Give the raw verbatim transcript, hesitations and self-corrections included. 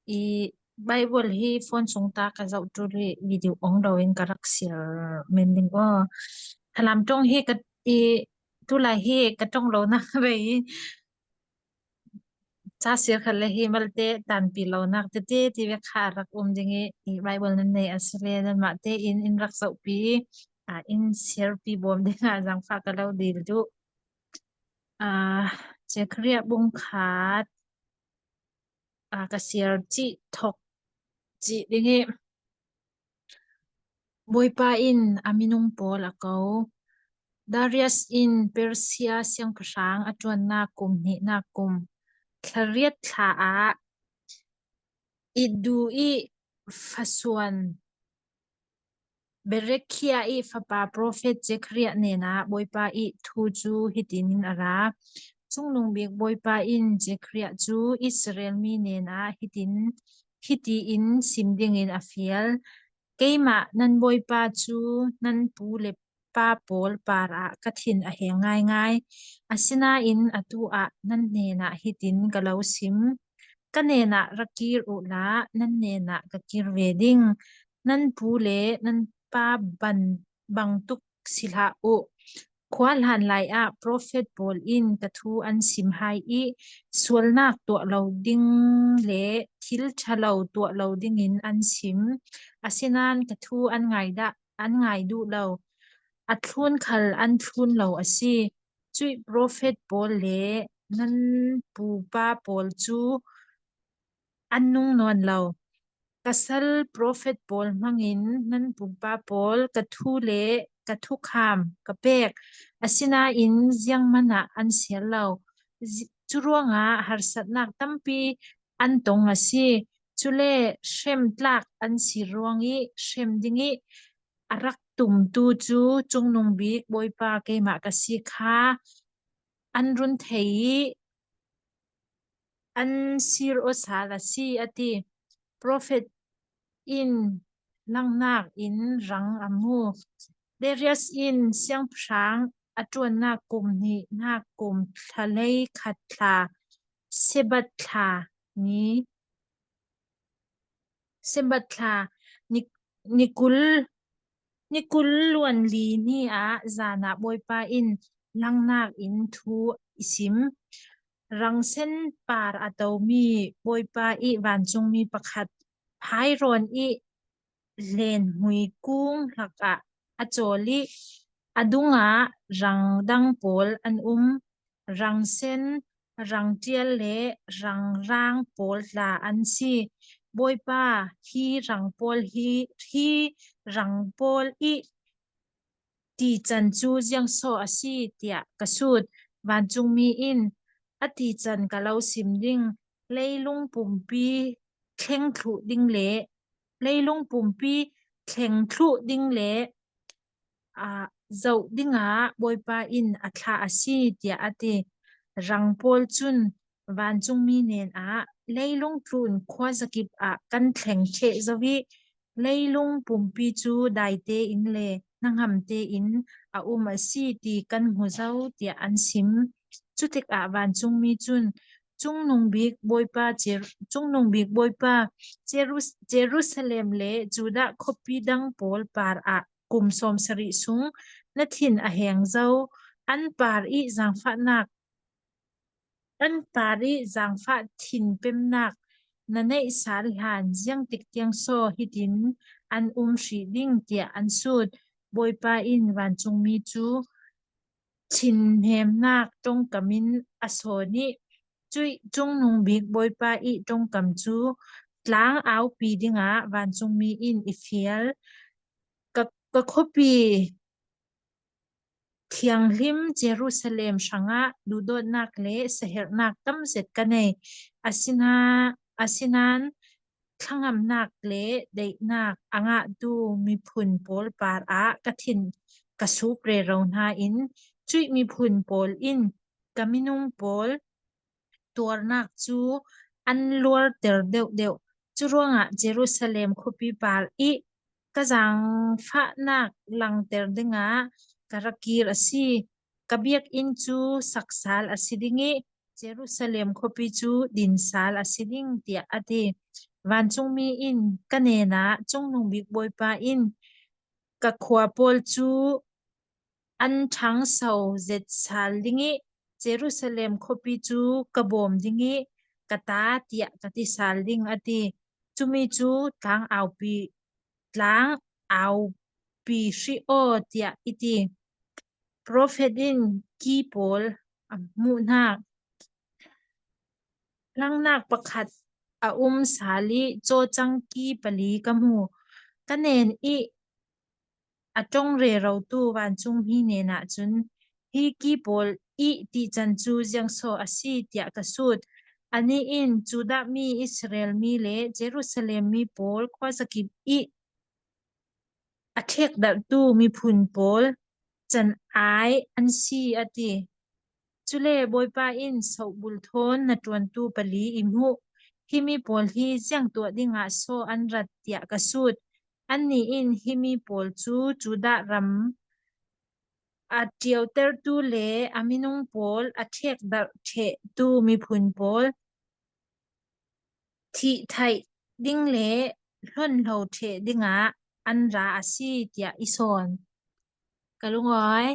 I Bible hi phone sung ta ka zoh tu ri video ong do in ka rak siar men ding aw. Thalam tong hi ka i tulai hi ka tong lo nak ve i ca siar khat le hi malte tanpi lo nak tete ti ve kha rak um ding i, i Bible nan nei a si le nan mah te in in rak zoh pi a in siar pi bawm ding a zang fa ka lo dil duh. A, Zechariah bung khat a ka siar cih thok cih ding i Bawipa in a minung pawl a ko. Darius in Persia siangpahrang a ṭuannak kum hnihnak kum thla riat thla ah Iddu i fasuan Berekhia i fapa profet Zechariah hnenah Bawipa i thu cu hitin in a ra. Cungnungbik Bawipa in Zechariah cu Israel mi hnenah hitin, hiti in sim dingin a fial. Keimah nan Bawipa cu nan pu le pa pawl parah ka thin a heng ngaingai. Asinain atu ah nan hnenah hitin ka lo sim. Ka hnenah ra kir uhla, nan hnenah ka kir ve ding. Nan pu le nan pa ban bangtuk si hlah uh. Khua hlan lai ah profet pawl in ka thu an sim hai i sualnak tuah lo ding le thil ṭha lo tuah lo dingin an sim. Asinain ka thu an ngai dah, an ngai duh lo. A thlun khal an thlun lo a si. Cuih profet pawl le nan pupa pawl cu an nung nawn lo. Ka sal profet pawl hmangin nan pupa pawl ka thu le ka thukham ka pek. Asinain ziangman ah an siar lo. Zi-, cu ruangah harsatnak tampi an tong a si. Cule hrem tlak an si ruang i hrem ding i a rak tumtu cu Cungnungbik Bawipa keimah ka si kha an run thei i an sir aw sal a si, a ti. Profet in langhnak in rang a mu. Darius in siangpahrang a ṭuannak kum hnihnak kum thlalei khat thla, Sebat thla ni, Sebat thla ni, ni kul, ni kul luan li ni ah zan ah Bawipa in langhnak in thu i sim. Rangsen par a tomi Bawipa i vancungmi pakhat Hairon i lenhmui kung hlak ah a cawl i a dungah rang dang pawl an um. Rangsen, rangṭial le rangrang pawl tla an si. Bawipa, hi rang pawl hi, hi rang pawl i tican cu ziangsaw a si, tiah ka sut. Vancungmi in a tican ka lo sim ding. Leilung pumpi thleng thluh ding le, leilung pumpi thleng thluh ding le, aa, zoh dingah Bawipa in a thlah a si, tiah a ti. Rang pawl cun vancungmi hnenah, leilung tlun khuazakip ah kan thleng ṭheh zo i, leilung pumpi cu daite in le hnangam tein a um a si ti kan hmu zo, tiah an sim. Cutikah vancungmi cun, Cungnungbik Bawipa, Jer-, Cungnungbik Bawipa, Jerus-, Jerusalem le Judah khuapi dang pawl parah kum sawmsarih sung na thin a heng zo, an par i zaangfahnak, an par i zaangfah thinpemnak na neih sal hlan ziangtik tiang saw hitin an um hrih ding, tiah an sut. Bawipa in vancungmi cu thinhnemnak ṭongkam in a sawn i cuih Cungnungbik Bawipa i ṭongkam cu tlang aupi dingah vancungmi in i fial. Ka, ka khuapi thianghlim Jerusalem hrangah duhdawtnak le saherhnak tam zet ka nei. Asina-, asinain thlangamnak le daihnak a ngahtu miphun pawl parah ka thin ka suk rero hna in cuih miphun pawl in ka minung pawl tuarnak cu an luarter deuhdeuh. Curuangah Jerusalem khuapi par i ka zaangfahnak langter dingah ka ra kir a si. Ka biakinn cu sak sal a si ding i Jerusalem khuapi cu din sal a si ding, tiah a ti. Vancungmi in ka hnenah, Cungnungbik Bawipa in ka khua pawl cu an ṭhangso zet sal ding ih, Jerusalem khuapi cu ka bawm ding ih ka ta, tiah ka ti sal ding, a ti. Cumi cu tlang aupi, tlang aupi hrih aw, tiah i ti. Profet in ki pawl a hmuhnak. Hlangnak pakhat a um sal ih cawcang ki pali ka hmu. Ka hnen ih a ṭong rerotu vancungmi hnenah cun, hi ki pawl ih tican cu ziangso a si, tiah ka sut. Anih in, Judah mi, Israel mi le Jerusalem mi pawl khuazakip ih a ṭhekdarhtu miphun pawl can ai an si, a ti. Cule Bawipa in, sohbul thawn na ṭuantu pali i hmuh. Himi pawl hi ziang tuah dingah so an rat, tiah ka sut. Annih in, himi pawl cu Judah ram a ṭiotertu le a minung pawl a ṭhekdarh ṭhehtu miphun pawl thih theih ding le hlonhlo ṭheh dingah an ra a si, tiah i sawn. Ka lungawi.